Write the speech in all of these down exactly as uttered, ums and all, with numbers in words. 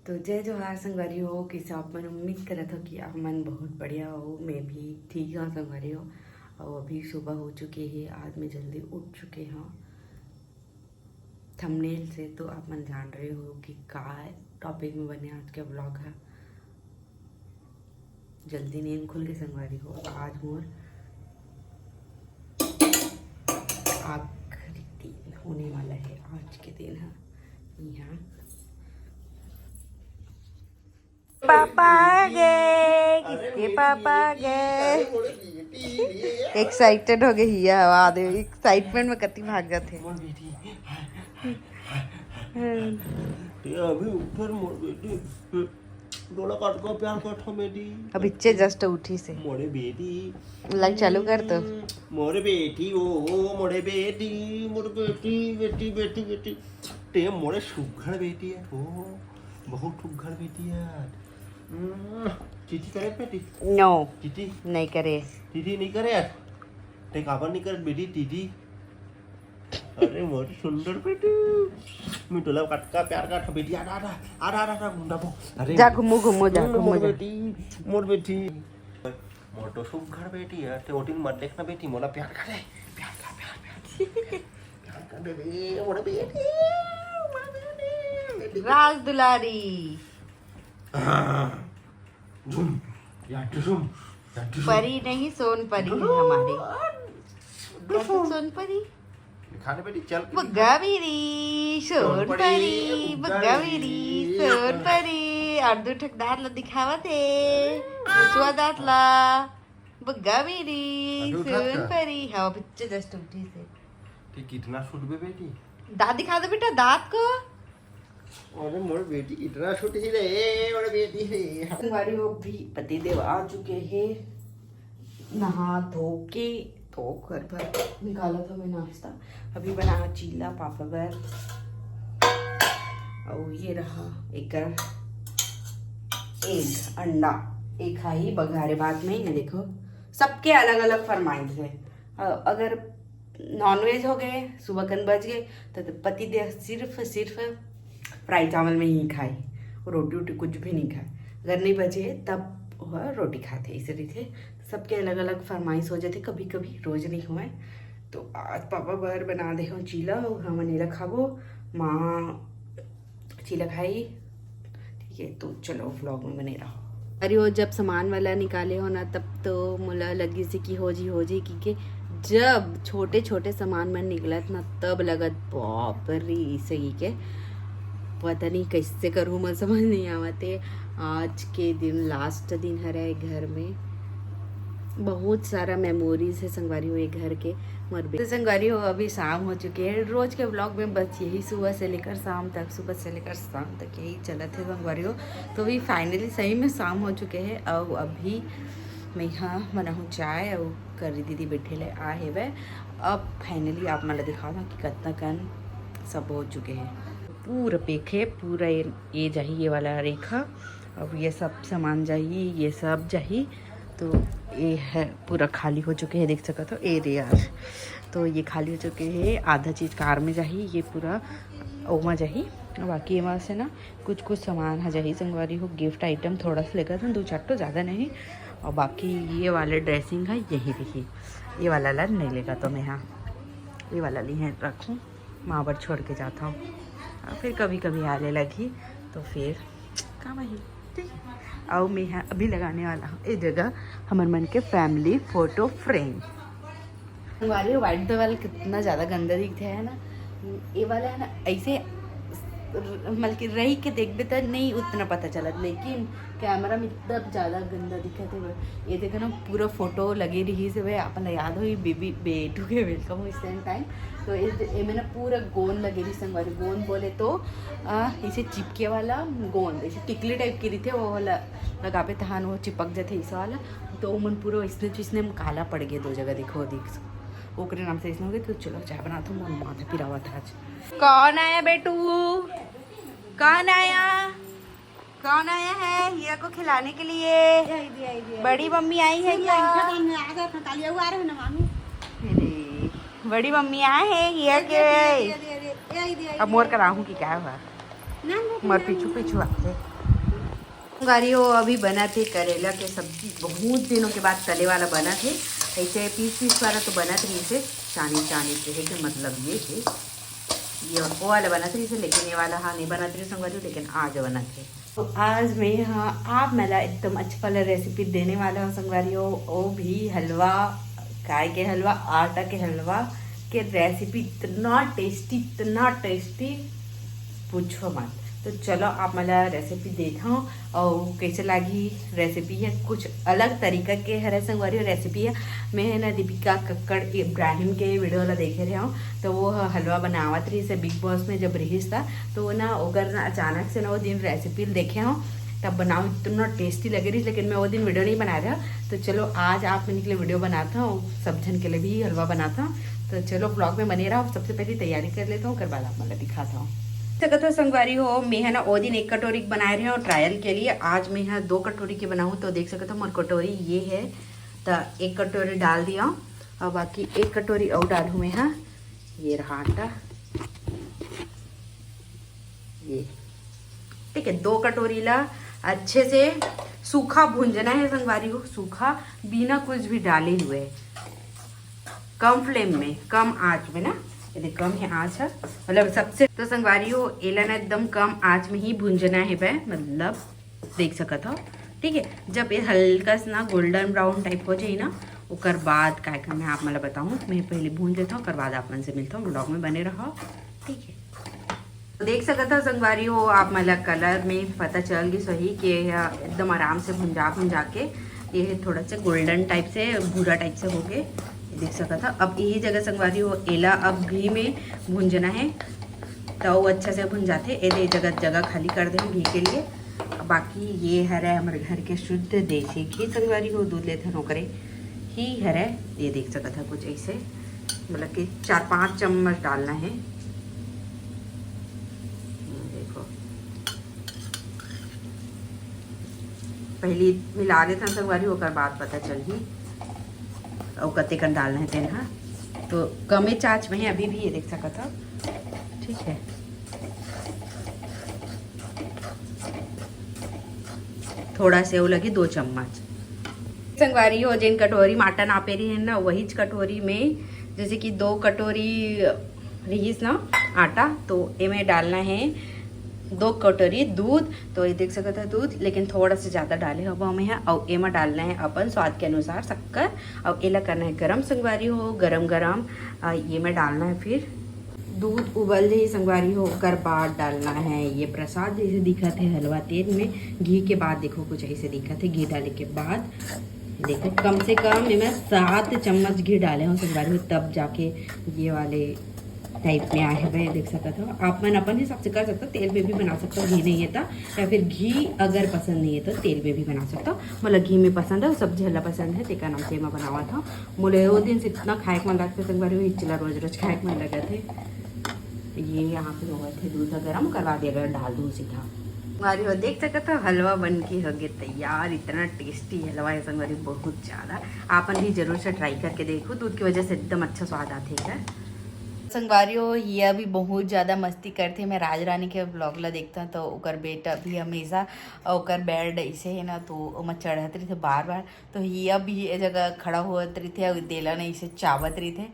तो जय जोहार संगवारी हो, कइसे आप मन? उम्मीद करत हो कि आप मन बहुत बढ़िया हो। मैं भी ठीक हूँ संगवारी हो। और अभी सुबह हो चुके हे, आज मैं जल्दी उठ चुके हूँ। थंबनेल से तो आप मन जान रहे हो कि का टॉपिक में बने आज के व्लॉग है। जल्दी नींद खुल के संगवारी हो, आज मोर आखिरी दिन होने वाला है आज के दिन है। यहाँ पापा आ गए, किसके पापा आ गए? एक्साइटेड हो गई हिया, आवाज एक्साइटमेंट में कति भाग जाते। मोर बेटी। ये अभी ऊपर मोर बेटी। डोला काट को प्यार कर था बेटी। अब इच्चे जस्ट उठी से। मोरे बेटी। लाइट चालू कर तो। मोरे बेटी, ओ, ओ, मोरे बेटी, मोरे बेटी, बेटी, बेटी, बेटी। ते मोरे सुघड़ बेटी है, ओ, बहुत सुघड़ बेटी है। हम्म, चीची करे बेटी? नो। चीची? नहीं करे। चीची नहीं करे? ते काबर नहीं करे बेटी, चीची? अरे मोर सुंदर बेटी, मैं तोला कतका प्यार करत हूँ बेटी। आ, आ, आ, आ, आ, आ, घूम जाबो। अरे जा घूमो, घूमो, जा हम्म, घूमो, मोर जा। बेटी, मोर बेटी, मोर तो सुघड़ बेटी है। ते ओटिन मत देखना बेटी, मोला प्यार करे, प्यार कर, प्यार, प्यार, प्यार कर दे रे, मोर बेटी, मोर बेटी, बेटी। राज दुलारी। हाँ। झुम, या झुम, या झुम। परी नहीं, सोन परी है हमारी। झुम। कौन सी सोन परी? दिखा दे बेटी, चल के दिखा। बुग्गा मेरी, सोन सोन परी, परी, बुग्गा बुग्गा मेरी, मेरी। सोन परी। और दू ठक दांत ला दिखावत हे। हसुआ दांत ला। बुग्गा मेरी, अभी उठा सोन था? परी। हाँ, बच्चे जस्ट उठी से। ते कितना सूट बे बेटी? दांत दिखा दो बेटा, दांत को। अरे मोर बेटी कितना सूट ही रे, मोर बेटी रे। हमारी वो भी पति देव आ चुके हैं, नहा धो के, तो घर पर निकाला था मैं नाश्ता। अभी बना चीला पापा बर। और ये रहा एक एग, अंडा, एक खाही बघारे भात में। ये देखो, सबके अलग अलग फरमाइश है। अ-, अगर नॉनवेज हो गए, सुबह कन बच गए, तो, तो पति देव सिर्फ, सिर्फ फ्राई चावल में ही खाए, रोटी वोटी कुछ भी नहीं खाए। अगर नहीं बचे, तब वह रोटी खाते, इसे रहिथे। सबके अलग अलग फरमाइश हो जाते, कभी कभी, रोज नहीं हुए। तो आज पापा बर बना दे हो चीला, और हमन एला खाबो। माँ चीला खाई। ठीक है, तो चलो व्लॉग में बने रहो। अरे वो जब सामान वाला निकाले हो ना, तब तो मोला लगिस कि हो जी, हो जी, कि के जब छोटे छोटे सामान मन निकलत ना, तब लगत बाप रे, सही के पता नहीं कैसे करूँ, मैं समझ नहीं आवत है। आज के दिन लास्ट दिन हरे घर में, बहुत सारा मेमोरीज है संगवारी हो ये घर के। मोर बे-, तो संगवारी हो, अभी शाम हो चुके हैं। रोज के व्लॉग में बस यही सुबह से लेकर शाम तक, सुबह से लेकर शाम तक यही चलत है संगवारी हो। तो अभी फाइनली सही में शाम हो चुके हैं। अब अभी मैं यहाँ बनाहूँ चाय और करी दीदी बैठे ले आ हेवे। अब फाइनली आप मन ला दिखावत हूँ कि कतना कन सब हो चुके हैं। पूरा पैक है, पूरा ये, ये जाही, ये वाला रेखा। अब ये सब सामान जाही, ये सब जाही। तो ये है पूरा खाली हो चुके हैं, देख सकत हो। ए रे यार, तो ये खाली हो चुके हैं, आधा चीज कार में जाही, ये पूरा ओमा जाही। बाकी एमा से ना कुछ कुछ सामान ह जाही संगवारी हो, गिफ्ट आइटम थोड़ा सा लेकर था, दो चार ठो, ज़्यादा नहीं। और बाकी ये वाले ड्रेसिंग है, यही रही, ये वाला ला नहीं लेगा तो मैं, हाँ, ये वाला ली है रखूँ, माँ बर छोड़ के जाता हूँ। और फिर कभी कभी आले लगी तो फिर काम ही, ठीक है। और मैं यहाँ अभी लगाने वाला हूँ ये जगह हमर मन के फैमिली फोटो फ्रेम। हमारे व्हाइट देवाल कितना ज़्यादा गंदा दिखता है ना, ये वाला है ना, ऐसे मतलब कि रही के देखबे तो नहीं उतना पता चलत, लेकिन कैमरा में इतना ज़्यादा गंदा दिखत है। ये देखो ना, पूरा फोटो लगे रही से भाई, अपन ला याद हो, ये बेबी बेटू के वेलकम हो इस टाइम। तो ये, ये में ना पूरा गोंद लगे रही संगवारी। गोंद बोले तो आ, इसे चिपके वाला गोंद, इसे टिकली टाइप की रही थे, वो वाला लगाबे तहान वो चिपक जाते इस वाला। तो मन पूरा इसने चीज ने काला पड़ गया दो जगह, देखो, देख, ओकरे नाम से इसने हो गए। तो चलो चाय बनाता हूँ, मन माथा पिरावा था आज। कौन आया बेटू? कौन आया? कौन आया है हिया को खिलाने के लिए? बड़ी मम्मी आई है क्या? अरे, बड़ी मम्मी आए है हिया के। अब मोर कराहूँ कि क्या हुआ? मोर पीछू पीछू आते। संगवारी हो, अभी बनत हे करेला के सब्जी, बहुत दिनों के बाद तले वाला बनत हे। ऐसे पीस पीस वाला तो बनत रहिस हे, चानी चानी के हे के मतलब ये हे, ये वो वाला बनत रहिस हे, लेकिन ये वाला हाँ नहीं बनत रहिस संगवारी हो, लेकिन आज बनत हे। तो आज मैं हाँ आप मन ला एकदम अच्छा वाला रेसिपी देने वाला हूँ संगवारी हो, वो भी हलवा, काय के हलवा, आटा के हलवा के रेसिपी इतना टेस्टी, इतना टेस्टी, पूछो मत। तो चलो आप मन ला रेसिपी देखाओ और कैसे लागी रेसिपी हे, कुछ अलग तरीका के हरे संगवारी रेसिपी हे। मैं है ना दीपिका कक्कड़ इब्राहिम के वीडियो ला देखे रहे हूँ, तो वो ह-, हलवा बनावत रहिस हे बिग बॉस में जब रहिस था, तो वो ना ओकर ना अचानक से ना वो दिन रेसिपी देखे हूँ तब बनाओ, इतना टेस्टी लगे रहिस, लेकिन मैं वो दिन वीडियो नहीं बना रहा। तो चलो आज आप मन के लिए वीडियो बनाता हूँ, सब झन के लिए भी हलवा बनाता हूँ। तो चलो ब्लॉग में बने रहो, सबसे पहले तैयारी कर लेता हूँ, ओकर बाद आप मन ला दिखाता हूँ। सकत हो संगवारी हो, मैं है ना वो दिन एक कटोरी बनाए रहे हूँ ट्रायल के लिए, आज मैं है दो कटोरी के बनाऊँ। तो देख सकत हो मोर कटोरी ये है, तो एक कटोरी डाल दिया और बाकी एक कटोरी और डालूँ मैं, हाँ ये रहा आटा, ये ठीक है। दो कटोरी ला अच्छे से सूखा भूंजना है संगवारी हो, सूखा, बिना कुछ भी डाले हुए, कम फ्लेम में, कम आंच में ना, ये देख कम ही आंच है, मतलब सबसे तो संगवारी हो एला ना एकदम कम आंच में ही भूंजना है बे, मतलब देख सकत हो, ठीक है। जब ये हल्का सा ना गोल्डन ब्राउन टाइप हो जाए ना, ओकर बाद काय का मैं आप मन ला बताऊँ, मैं पहले भूंज लेता हूँ, ओकर बाद आप मन से मिलता हूँ, ब्लॉग में बने रहो, ठीक है। तो देख सकत हो संगवारी हो, आप मन ला कलर में पता चल गई सही कि यह एकदम आराम से भुंजा भुंजा के ये है थोड़ा सा गोल्डन टाइप से, भूरा टाइप से हो गए, देख सकत हो। अब यही जगह संगवारी हो एला अब घी में भूंजना है, तो वो अच्छा से भुंजाथे। ए दे जगह जगह खाली कर दे हम घी के लिए। बाकी ये हरे हमर घर के शुद्ध देसी घी संगवारी हो, दूध लेथन ओकरे ही हरे। ये देख सकत है कुछ ऐसे, मतलब कि चार पाँच चम्मच डालना है। ये देखो, पहली मिला देथन संगवारी, ओकर बाद पता चलही अउ कतेकन डालना है तेन ह। तो कमे चाच में है अभी भी, ये देख सकत हो, ठीक है। थोड़ा से वो लगी दो चम्मच। संगवारी हो, जेन कटोरी में आटा नापे रही है ना, वही कटोरी में जैसे कि दो कटोरी रहीस ना आटा, तो एमे डालना है दो कटोरी दूध। तो ये देख सकत है दूध, लेकिन थोड़ा सा ज़्यादा डाले हबो हमें यहाँ। और एमा डालना है अपन स्वाद के अनुसार शक्कर, और एला करना है गरम संगवारी हो, गरम गरम। आ, ये में डालना है फिर दूध उबल जाही संगवारी हो, ओकर बाद डालना है ये प्रसाद जैसे दिखत है हलवा तेल में। घी के बाद देखो कुछ ऐसे दिखत है, घी डाले के बाद देखो कम से कम मैं सात चम्मच घी डाले हूँ संगवारी हो, तब जाके ये वाले टाइप में आए हुए देख सकत हो। आप मन अपन हिसाब से कर सकते हो, तेल में भी बना सकते हो, घी नहीं है तो, या फिर घी अगर पसंद नहीं है तो तेल में भी बना सकते हो। मोला घी में पसंद है, सब्जी हल्ला पसंद है, तेका नाम से मैं बनावा था। मोला वो दिन से इतना खाए के मन लगता है संगवारी हो, हिचला रोज रोज खाए के मन लगा थे। ये यहाँ पे होवत है दूध गरम, ओकर बाद ये अगर डाल दूँ सीधा। संगवारी हो देख सकत हो हलवा बन के हो गए तैयार। इतना टेस्टी हलवा है संगवारी, बहुत ज़्यादा। आपन भी जरूर से ट्राई करके देखो, दूध की वजह से एकदम अच्छा स्वाद आथे एकर। संगवारी हो, हिया भी बहुत ज़्यादा मस्ती करथे। मैं राज रानी के ब्लॉग ला देखता तो ओकर बेटा भी हमेशा ओकर बेड ऐसे है ना, तो ओमा चढ़त रहिथे बार बार। तो हिया भी ये जगह खड़ा होत रहिथे अउ तेला न ऐसे चाबत रहिथे।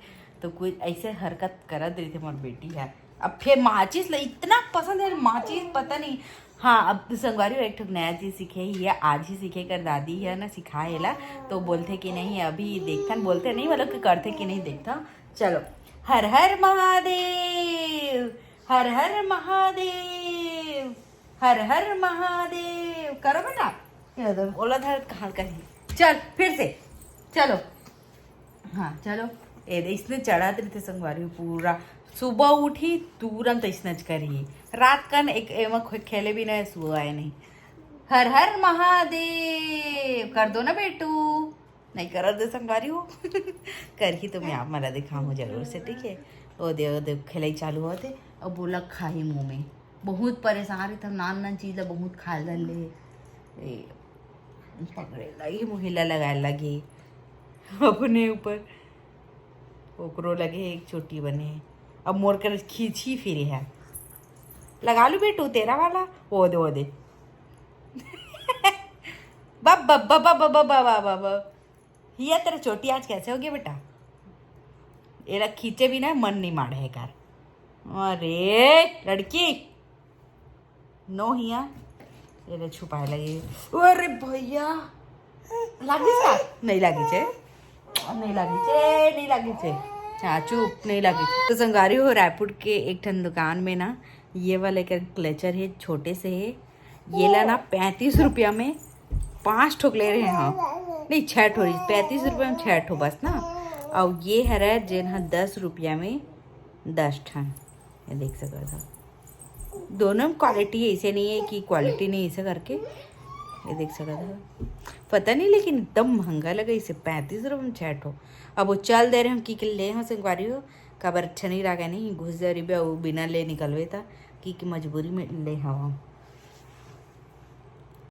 तो कुछ ऐसे हरकत करत रहिथे मोर बेटी है। अब फिर माचिस ल इतना पसंद है माचिस, पता नहीं। हाँ, अब संगवारी हो एक ठो नया चीज सीखे ही है, आज ही सीखे कर दादी है ना सिखाए ला। तो बोलथे कि नहीं अभी देखथन, बोलथे नहीं मतलब कि करथे कि नहीं देखथन। चलो, हर हर महादेव, हर हर महादेव, हर हर महादेव करो बेटा। ये दो। ओला धर कहाँ कहीं। चल फिर से, चलो। हाँ चलो। ए दे, इसने चढ़ात रहिथे संगवारी हो, पूरा सुबह उठी तुरंत इसने च करही। रात कन एक एमा खो-, खेले भी नहीं, सुआए नहीं। हर हर महादेव कर दो ना बेटू। नहीं करत दे संगवारी हो। करही तो मैं आप मन ला दिखाऊँ जरूर से, ठीक है। ओ दे, ओ दे, खेलई चालू होत हे। अब बोला खाही मुँह में। बहुत परेशान रहिथे, नान नान चीज ला बहुत खाए धर ले। ए, पकड़े लगी, मुहिला लगाए लगी अपने ऊपर। ओकरो लगे एक चोटी बने। अब मोर कर खींची फिरे है। लगा लू बेटू तेरा वाला, वो दे, वो दे। बब बब बब बब बब बब बब। हिया, तेरा चोटी आज कैसे हो गया बेटा? एला खींचे बिना मन नहीं माड़े हे कर। अरे लड़की, नो हिया, एला छुपाए लगे। अरे भैया, लागिस का? नहीं लागिस हे, नहीं लागिस हे, नहीं लागिस हे। हाँ, चुप, नहीं लागिस हे। तो संगवारी हो, रायपुर के एक ठन दुकान में ना, ये वाले का क्लचर हे, छोटे से हे, ये ला ना पैंतीस रुपया में पाँच ठोक ले रहे हैं। नहीं, छः ठो रही, पैंतीस रुपया में छः ठो बस ना। और ये हरे जेन ह दस रुपया में दस ठन, ये देख सकत हो। दोनों में क्वालिटी ऐसे नहीं है कि क्वालिटी नहीं ऐसे करके, ये देख सकत हो। पता नहीं, लेकिन एकदम महंगा लगा इसे, पैंतीस रुपये में छः ठो। अब वो चल दे रहे हम कि, कि ले हम संगवारी हो, काबर अच्छा नहीं लगा, नहीं घुस जा रही बे, वो बिना ले निकलवे था कि, कि मजबूरी में ले हवा।